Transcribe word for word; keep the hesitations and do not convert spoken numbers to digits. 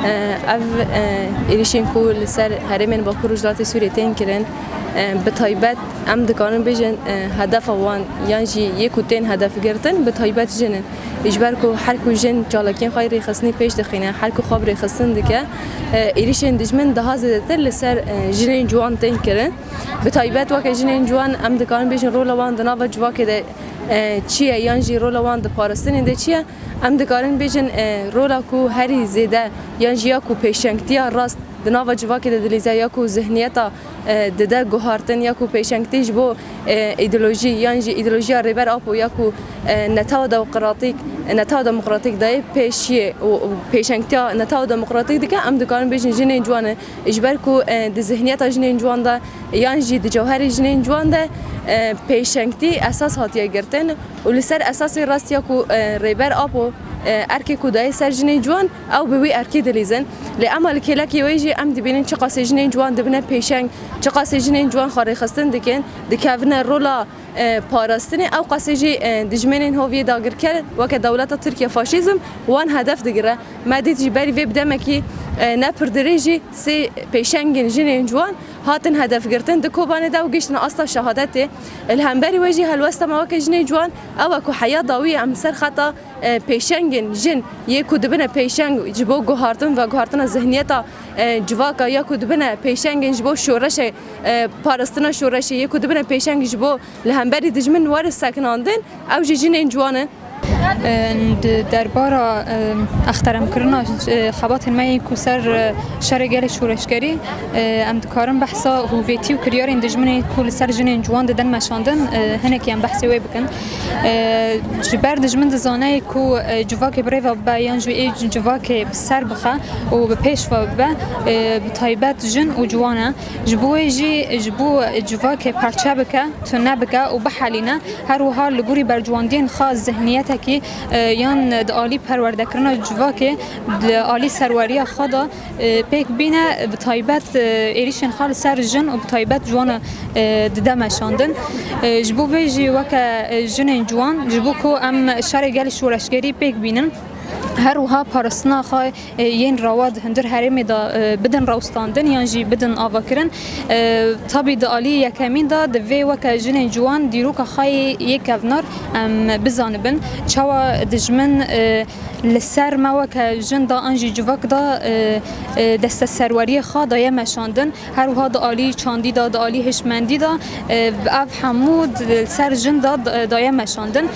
Ev êrîşên ku li ser herêmên Bakur Rojhilatê Sûriyê tên kirin, bi taybet em dikarin bêjin hedefa wan yan jî yê ku tên hedef girtin, bi taybet jin in. Ji ber ku her ku jin çalakiyên xwe yê rêxistinî pêş dixîne, her ku xwe bi rêxistin dike, êrîşên dijmin daha zêdetir li ser jinên ciwan tên kirin. Bi taybet weke jinên ciwan em dikarin bêjin rola wan di nava civakê de çi ye yan jî rola wan di parastinê de çi ye? Em dikarin bêjin, e, rola ku herî zêde yan jî ya ku pêşengtiya rast di nava civakê de dilîze ya ku zihniyeta, e, dide guhartin ya ku pêşengtî ji bo, e, îdeolojî yan jî îdeolojiya Rêber Apo ya ku, e, netewa demokratîk, netewa demokratîk dayê pêşiyê û, û pêşengtiya netewa demokratîk dike, em dikarin bêjin jinên ciwan e. Ji ber ku, e, di zihniyeta jinên ciwan de yan jî di cewherê jinên ciwan de, e, pêşengtî esas hatiye girtin û li ser esasê rastiya ku, e, Rêber Apo, e, erkê ku daye ser jinên ciwan, ew bi wî erkê dilîzin. Lê ema li kêlekê wê jî em dibînin çiqasê jinên ciwan dibine pêşeng, çiqasê jinên ciwan xwe rêxistin dikin, dikevine rola, e, parastinê, ew qasê jî, e, dijmenên hoviyê dagirker weke dewleta Tirkiye faşîzm wan hedef digire. Me dît ji berî vê bi demekî, e, ne pir dirêj jî sê pêşengên jinên ciwan hatin hedefgirtin di Kobanê de û gihiştine asta şehadetê. Li hemberî wê jî helwesta me weke jinên ciwan ew e ku heya dawî em ser xeta, e, pêşengên jin yê ku dibine pêşeng ji bo guhartin ve guhartina zihniyeta, e, civaka ya ku dibine pêşengên ji bo şoreşê, e, parastina şoreşê yê ku dibine pêşeng ji bo li hemberî dijmin were sekinandin, ew jî jinên ciwan in. Di derbara, e, exteremkirina, e, xebatên me yên ku ser, e, şerê gelê şoreşgerî, e, em dikarin behsa hûvêtî û kiryarên dijminê ku li ser jinên ciwan didin meşandin, e, hinekî em behsê wê bikin. E, ji ber dijmin dizane ku, e, civakê bi rê ve bibe yan jî ê civakê bi ser bixe û bi pêş ve bibe, e, bi taybet jin û ciwan e. Ji bo wê jî, ji bo civakê parçe bike, tune bike û bihelîne, her wiha li gorî bercewendiyên xwe zihniyetekî, e, yan di alî perwerdekirina civakê, di alî serweriya xwe de, e, pêk bîne, bi taybet, e, êrîşên xwe li ser jin û bi taybet ciwana, e, dide meşandin. E, ji bo vê jî weke, e, jinên ciwan, ji bo ku em şerê gelê şoreşgerî pêk bînin, her wiha parastina xwe, e, yên rewa di hundir herêmê de, e, bidin rewstandin yan jî bidin avakirin. E, tabî di alî yekemîn de divê weke jinên ciwan dîroka xwe yê kevnar em bizanibin. Çawa dijmin, e, li ser me weke jin de an jî civak de, e, e, desteserweriyê xwe daye meşandin. Her wiha di alî çandî de, di alî hişmendî de, e, ev hemû di ser jin de, e, daye meşandin.